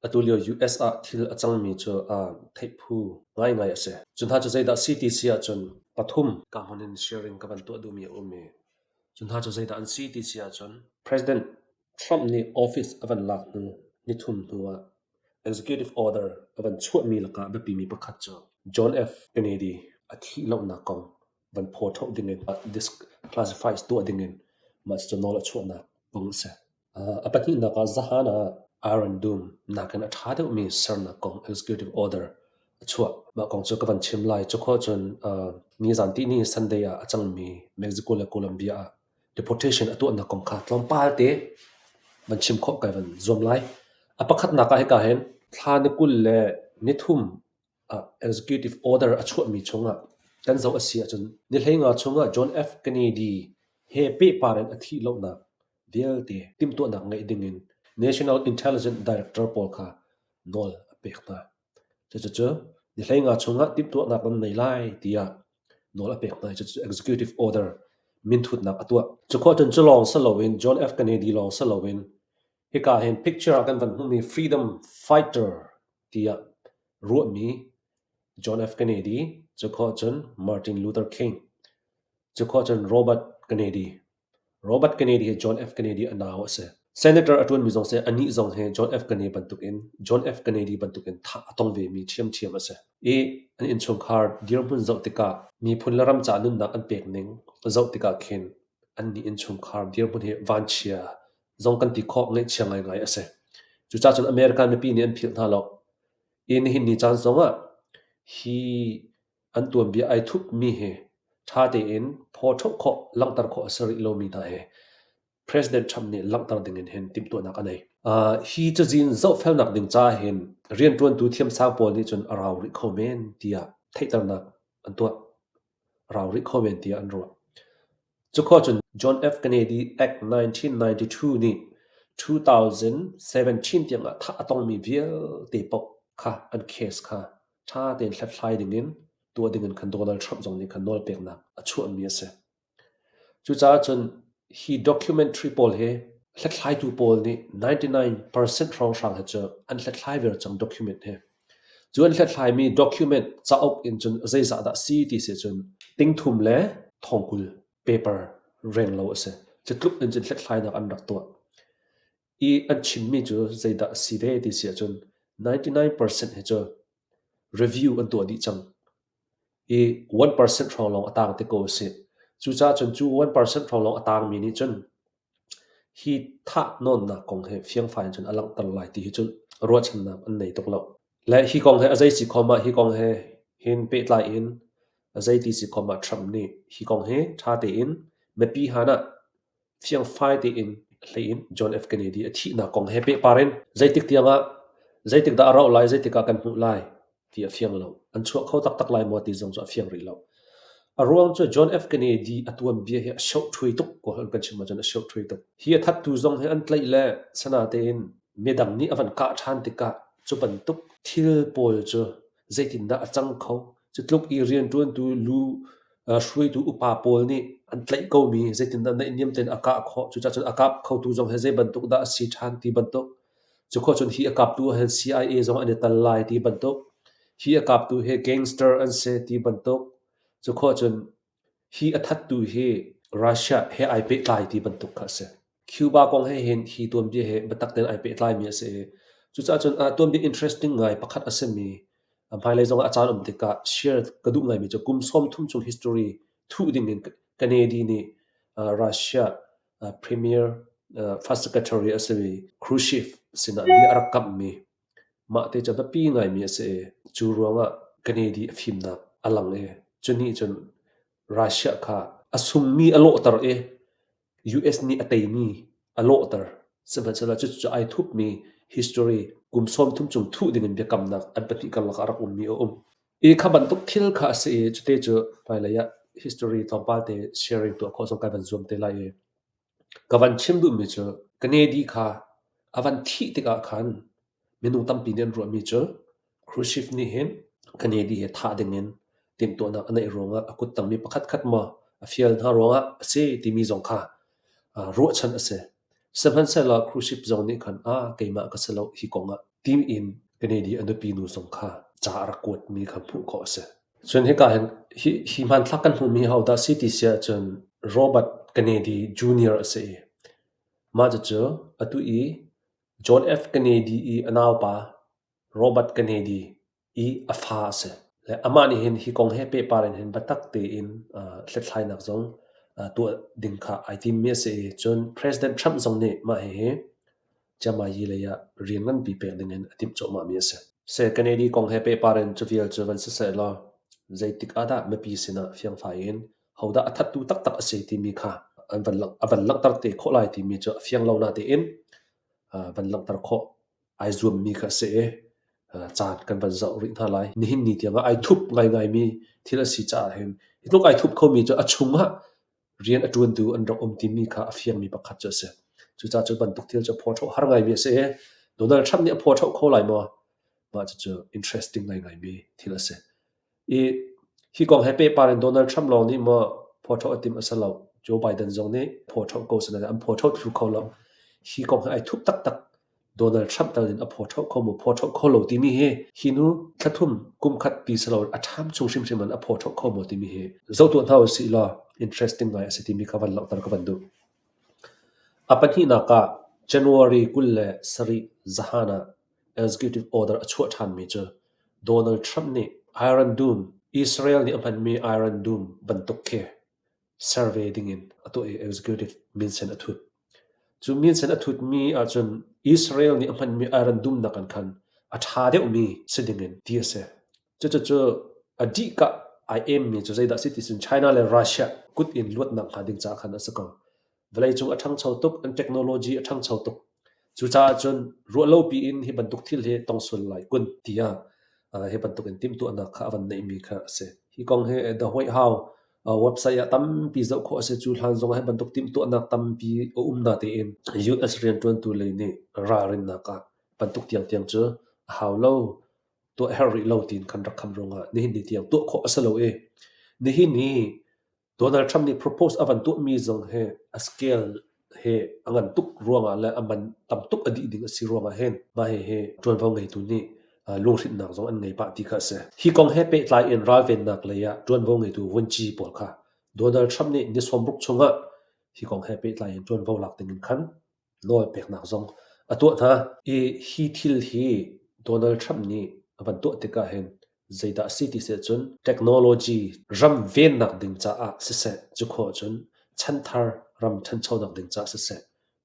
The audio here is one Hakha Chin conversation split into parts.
Atu lio US ah thil a cangmi cu theih phu ngaingai a si. Cu hna cu zeidah si ti si ahcun pathum ka hmun in sharing ka van tuah duhmi a um i cu hna cu zeidah an si ti si ahcun President Trump nih office a van lak hnu nithum hnu ah executive order a van chuahmi lakah biapimi pakhat cu John F. Kennedy a thih lonak kong van phaw ṭhoh dingin disclassify tuah dingin mah cucu nawl a chuahnak kong a si. A pahnihnak ah zahan ah Iron Dome nakin a ṭha deuhmi sernak kong executive order a chuah. Mah kong cu ka van chim lai. Cu khawh cun nizan tihni Sunday ah a cangmi Mexico le Colombia ah deportation a tuahnak kong kha tlawmpal te van chim khawh kai van zuam lai. A pakhatnak ah hika hin thla ni 23 executive order a chuahmi chungah kan zoh a si ahcun ni 15 chungah John F. Kennedy he pehpar in a thih lonak vialte timhtuahnak ngeih dingin National Intelligence Director pawl kha nawl a pek hna. Cucu ni 15 chungah timhtuahnak nan nei lai tiah nawl a pek hna i cucu executive order minthutnak a tuah. Cukhua cun cu lawng si loin John F. Kennedy lawng si loin hika hin picture ah kan van hmuhmi freedom fighter tiah ruahmi John F. Kennedy, cukhua cun Martin Luther King, cukhua cun Robert Kennedy. Robert Kennedy hi John F. Kennedy a nau a si. Senator a ṭuanmi zong si, anih zong hi John F. Kennedy bantukin John F. Kennedy bantukin thah a tong vemi ṭhiamṭhiam a si. I an innchungkhar dirhmun zoh tikah miphun le ram ca nunnak an pek ning zoh tikah khin annih innchungkhar dirhmun hi vanchia zong kan ti khawh ngaihchia ngaingai a si. Cucaah cun American mipi nih an philh hna lo. I nihin ni caan zongah hi An tuanbia ai thupmi hi ṭha tein phaw khawh, langhter khawh a si rih lomi hna hi President Trump nih langhter dingin hin timhtuahnak a nei. Hi cazin zohfelnak ding caah hin rianṭuantu thiamsang pawl nih cun a rau rih kho men tiah theihternak an tuah. A rau rih kho men tiah an ruah. Cukhua cun John F. Kennedy Act 1992 nih 2017 tiangah thah a tongmi vialte paoh kha an case kha ṭha tein hlathlai dingin tuah dingin khan Donald Trump zong nih khan nawlpeknak a chuahmi a si. Cucaah cun hi documentary pawl hi hlathlaitu pawl nih 99% hrawnghrang hi cu an hlathlai viar cang document hi. Cu an hlathlaimi document cauk in cun zeizah dah si ti si cun tingthum le thongkul paper renglo a si. Cu tluk in cun hlathlainak an rak tuah. I an chimmi cu zeidah a si ve ti si ahcun 99% hi cu review an tuah dih cang. I 1% hrawng lawng a tang te ko a si. Cucaah cun cu 1% hrawng lawng a tangmi nih cun hi thahnawnnak kong hi fiangfai in cun a langhter lai ti hi cu ruahchannak an nei tuk lo. Le hi kong hi a zei si khom ah hi kong he hin pehtlai in a zei ti si khom ah Trump nih hi kong hi ṭha tein mipi han ah fiangfai tein hlei in John F. Kennedy a thihnak kong he pehpar in zeitik tiang ah zeitik dah a rauh lai, zeitik ah kan hmuh lai ti a fiang lo. An chuah kho taktak lai maw ti zong cu a fiang rih lo. A ruang cu John F. Kennedy a tuanbia hi a shohṭhui tuk ko an kan chim ahcun a shohṭhui tuk. Hi a thattu zong hi an tlaih le sana tein midang nih a van kah ṭhan tikah cu bantuk thil pawl cu zeitindah a cang kho? Cu tluk i rianṭuantu lu hruaitu upa pawl nih an tlaih komi zeitindah naihniam tein a kah khawh? Cucaah cun a kap khotu zong hi zei bantuk dah a si ṭhan ti bantuk Cukhua cun hi a kaptu ah hin CIA zong an i tel lai ti bantuk, hi a kaptu hi gangster an si ti bantuk, cukhua cun hi a thattu hi Russia he ai pehtlai ti bantuk kha a si. Cuba kong he hin hi tuanbia he biatak tein ai pehtlaimi a si i cucaah cun tuanbia interesting ngai pakhat a simi hmailei zongah a caan um tikah share ka duh ngaimi cu kum 30 chung history thuh dingin Kennedy nih Russia Premier First Secretary a simi Khrushchev sinah bia a rak kamhmi mah te cu biapi ngaimi a si i cu ruangah Kennedy a fimnak a lang i cu nih cun Russia kha a sungmi a lawhter i US nih a teimi a lawhter. Sihmanhsehlaw cucu ai thupmi history kum 30 chung thuh dingin biakamnak an pahnih karlak ah a rak ummi a um. I kha bantuk thil kha a si i cute cu hmailei ah history tlawmpal te sharing tuah khawh zong kai van zuam te lai i ka van chim duhmi cu Kennedy kha a van thih tikah khan minung tampi nih an ruahmi cu Khrushchev nih hin Kennedy hi thah dingin timhtuahnak a neih ruangah a kuttangmi pakhatkhat maw a fial hna ruangah a si timi zong kha ruahchan a si. Sihmanhsehlaw Khrushchev zong nih khan ah keimah ka si lo hi kong ah. Tiin Kennedy a nupi nu zong kha ca a rak kuatmi kha hmuh khawh a si. Cun hika hin hi, hi hmanthlak kan hmuhmi hodah si ti si ahcun Robert Kennedy Jr. a si i mah cucu atu i John F. Kennedy i a naupa Robert Kennedy i a fa a si. Le amah nih hin hi kong he pehpar in hin biatak tein hlathlainak zong tuah ding kha ai timmi a si i cun President Trump zong nih mah hihi Jamayi lei ah rian nganpi pek ding in a timh cuahmahmi a si. Seh Kennedy kong he pehpar in cu vial cu van siseh law zeitik ah dah mipi sinah fiangfai in hodah a thattu taktak a si timi kha an van a van langhter te khawh lai timi cu a fiang lo natein van langhter khawh ai zuammi kha a si i caan kan van zoh rih hna lai. Nihin ni tiangah ai thup ngaingaimi thil a si caah hin hi tluk ai thup khomi cu a chungah rian a ṭuantu an rak um timi kha a fiangmi pakhat cu a si. Cucaah cu bantuk thil cu phuaṭhoh har ngaimi a si i Donald Trump nih a phuaṭhoh kho lai maw? Mah cucu interesting ngaingaimi thil a si. I hi kong he pehpar in Donald Trump lawng nih maw phuaṭhoh a timh a si lo. Joe Biden zong nih phuaṭhoh ko sinain an phuaṭhoh thlu kho lo. Hi kong he ai thup taktak. Donald Trump tal in a phuaṭhoh kho maw phuaṭhoh kho lo timi hi hi nu thlathum kum khat ti si lo a ṭham chung hrimhrim in a phuaṭhoh kho maw timi hi zoh tuah hna usih law interesting ngai a si timi kha van langhter ka van duh. A pahnihnak ah January 27 zahan ah executive order a chuah ṭhanmi cu Donald Trump nih Iron Dome, Israel nih a hmanmi Iron Dome bantuk khi survey dingin a tuah i executive minsen a thut. Cu minsen a thutmi ahcun Israel nih a hmanmi Iron Dome nakin khan a ṭha deuhmi si dingin ti a si. Cucu a dihka ai emmi cu zeidah a si ti cun China le Russia kut in luatnak hnga ding caah khan a si ko. Vawleicung a ṭhangcho tuk, an technology a ṭhangcho tuk. Cucaah cun ruahlopi in hi bantuk thil hi tong sual lai kun tiah hi bantuk in timhtuahnak kha a van neihmi kha a si. Hi kong hi The White House website ah tampi zoh khawh a si. Cu hlan zong ah hi bantuk timhtuahnak tampi a um natein US rianṭuantu lei nih ralrinnak ah bantuk tiangtiang cu a hau lo, tuah herh rih lo tiin khan rak kham ruangah nihin ni tiang tuah khawh a si lo i nihin ni Donald Trump nih propose a van tuahmi zong hi a scale he a ngan tuk ruangah le a man tam tuk a dih ding a si ruangah hin mah hihi ṭuanvo ngeitu nih lunghrinhnak zong an ngei pah ti kha a si. Hi kong he pehtlai in ralvennak lei ah ṭuanvo ngeitu vunci pawl kha Donald Trump nih ni 60 chungah hi kong he pehtlai in ṭuanvo lak ding in khan nawl peknak zong a tuah hna. I hi thil hi Donald Trump nih a van tuah tikah hin zeidah a si ti si ahcun technology ram vennak ding caah siseh, cu khawh cun chanthar ram ṭhanchonak ding caah siseh,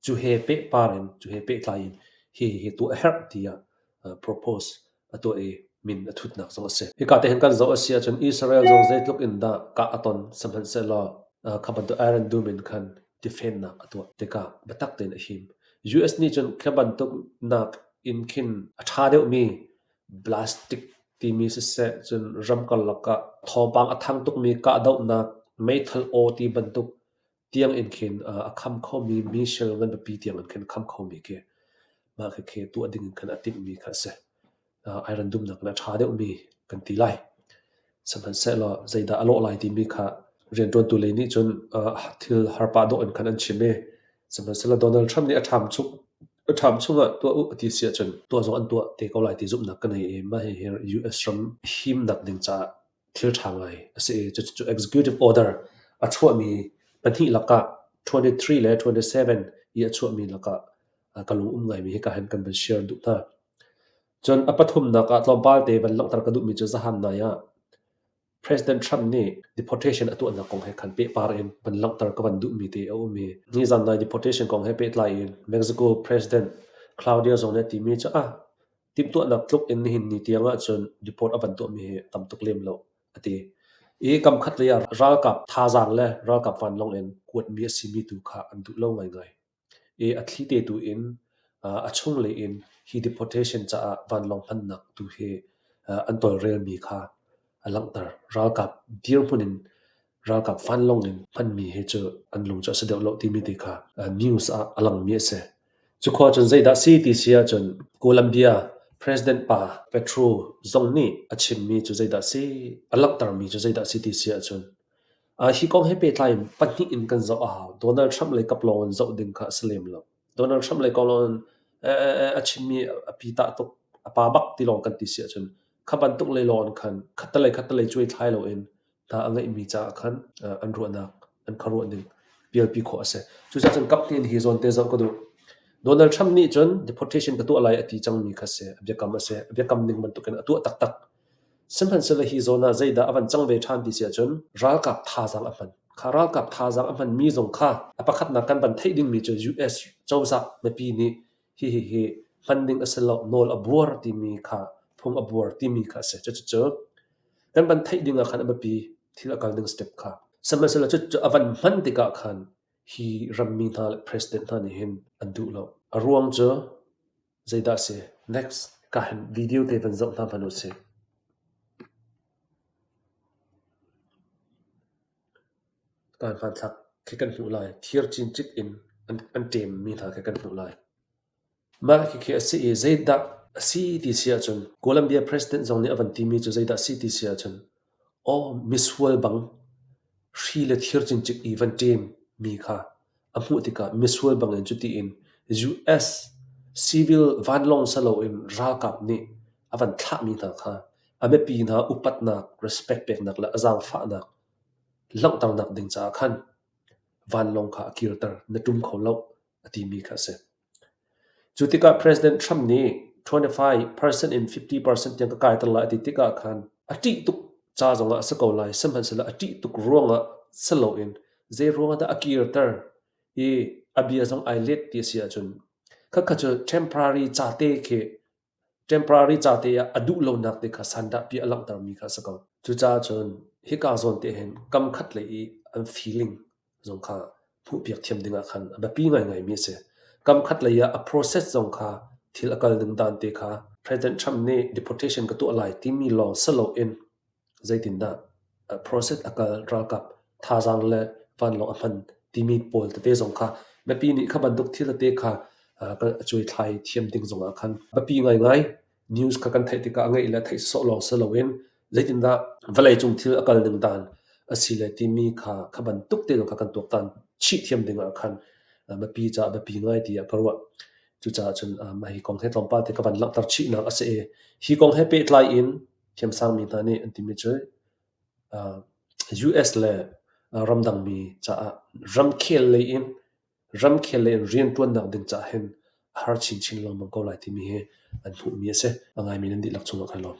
cu he pehpar in, cu he pehtlai in hi hi tuah a herh tiah propose a tuah i min a thutnak zong a si. Hika te hin kan zoh a si ahcun Israel zong zeitluk in dah kah a ton sihmanhsehlaw kha bantuk Iron Dome in khan defendnak a tuah tikah biatak tein a him. US nih cun kha bantuk nak in khin a ṭha deuhmi plastic timi siseh cun ram karlak ah thawngpang a thang tukmi kahdohnak meithal aw ti bantuk tiang in khin a kham khomi missile ngan pipi tiang in khin kham khomi khi mah khikhi tuah ding in khan a timhmi kha a si. Iron dumnak in a ṭha deuhmi kan ti lai. Sihmanhsehlaw zeidah a lawh lai timi kha rianṭuantu lei nih cun thil harpah dawh in khan an chim i sihmanhsehlaw Donald Trump nih a ṭham chung a ṭham chungah tuah u a ti si ahcun tuah zong an tuah te ko lai ti zumhnak ka nei i mah hihi US ram himnak ding caah thil ṭha ngai a si i cucu executive order a chuahmi pahnih lakah 23 le 27 i a chuahmi lakah ka lung um ngaimi hika hin kan van share duh hna. Cun a pathumnak ah tlawmpal te van langhter ka duhmi cu zahan nai ah President Trump nih deportation a tuahnak kong he khan pehpar in van langhter ka van duhmi te a um i nizan nai deportation kong he pehtlai in Mexico President Claudia zong nih a timi cu ah timhtuahnak tluk in nihin ni tiang ahcun deport a van tuahmi hi a tam tuk lem lo a ti. I kam khat lei ah ralkap thazaang le ralkap vanlawng in kuatmi a simi tu kha an duh lo ngaingai. I a thli te tu in a chunglei in hi deportation caah vanlawng hmannak tu hi an tawlrelmi kha a langhter. Ralkap dirhmun in ralkap vanlawng in hmanmi hi cu an lung cu a si deuh lo timi te kha news ah a langmi a si. Cu khua cun zeidah si ti si ahcun Colombia President pa Petro zong nih a chimmi cu zeidah si, a langhtermi cu zeidah si ti si ahcun hi kong he pehtlai in pahnih in kan zoh a hau. Donald Trump lei kap lawng in zoh ding kha a si lem lo. Donald Trump lei kong lawng in a chimmi a pi tah tuk. A pa bak ti lawng kan ti si ahcun kha bantuk lei lawng in khan khattelei khattelei cuai thlai loin hna a ngeihmi caah khan an ruahnak an khuaruah ning pialpi khawh a si. Cucaah cun kaphnih in hi zawn te zoh ka duh. Donald Trump nih cun deportation ka tuah lai a ti cangmi kha si, a biakam a si. A biakam ning bantukin a tuah taktak. Sihmanhsehlaw hi zawn ah zeidah a van cang ve ṭhan ti si ahcun ralkap thazaang a hman. Kha ralkap thazaang a hmanmi zong kha a pakhatnak kan van theih dingmi cu US cozah mipi nih hihi hi hman ding a si lo, nawl a buar timi kha phung a buar timi kha a si. Cucu kan van theih ding ah khan a biapi thil a kal ding step kha. Sihmanhsehlaw cucu a van hman tikah khan hi rammi hna le president hna nih hin an duh lo. A ruang cu zeidah a si? Next ka hin video te van zoh hna hmanh u sih. Kan hmanthlak khi kan hmuh lai. Thir cincik in an ṭemmi hna khi kan hmuh lai. Mah khikhi a si i zeidah a si ti si ahcun Colombia president zong nih a van timi cu zeidah a si ti si ahcun aw misual bang hri le thir cincik i van ṭem mi kha a hmuh tikah misual bangin cuti in US civil vanlawng si loin ralkap nih a van thlahmi hna kha a mipi hna upatnak respect peknak le a zaangfahnak langhternak ding caah khan vanlawng kha a kirter na ṭum kho lo a timi kha a si. Cu tikah President Trump nih 25% in 50% tiang ka kaiter lai a ti tikah khan a ṭih tuk ca zongah a si ko lai. Sihmanhsehlaw a ṭih tuk ruangah si loin zei ruangah dah a kirter i a bia zong ai let ti a si ahcun khakha cu temporary ca te khi Temporary ca te ah a duh lonak te kha sandahpi a langhtermi kha a si ko. Cucaah cun hika zawn te hin kam khat lei i an feeling zong kha hmuhpiak thiam ding ah khan a biapi ngaingaimi a si. Kam khat lei ah a process zong kha thil a kal ning dan te kha President Trump nih deportation ka tuah lai timi lawng si loin Zeitindah process a kal, ralkap thazaang le vanlawng a hman timi pawl tete zong kha mipi nih kha bantuk thil tete kha a cuaithlai thiam ding zongah khan biapi ngaingai news kha kan theih tikah a ngeih le theih sawh lawng si loin zeitindah vawleicung thil a kal ning dan a si le timi kha kha bantuk te zong kha kan tuaktan chih thiam ding ah khan mipi caah biapi ngai tiah ka ruah. Cucaah cun mah hi kong he tlawmpal te ka van langhter chihnak a si i hi kong he pehtlai in Thiamsangmi hna nih an timi cu US le ramdangmi caah ramkhel lei in ramkhel lei in rianṭuannak ding caah hin a har chinchin lengmang ko lai timi hi an hmuhmi a si. A ngaimi nan dihlak cungah kai lawm.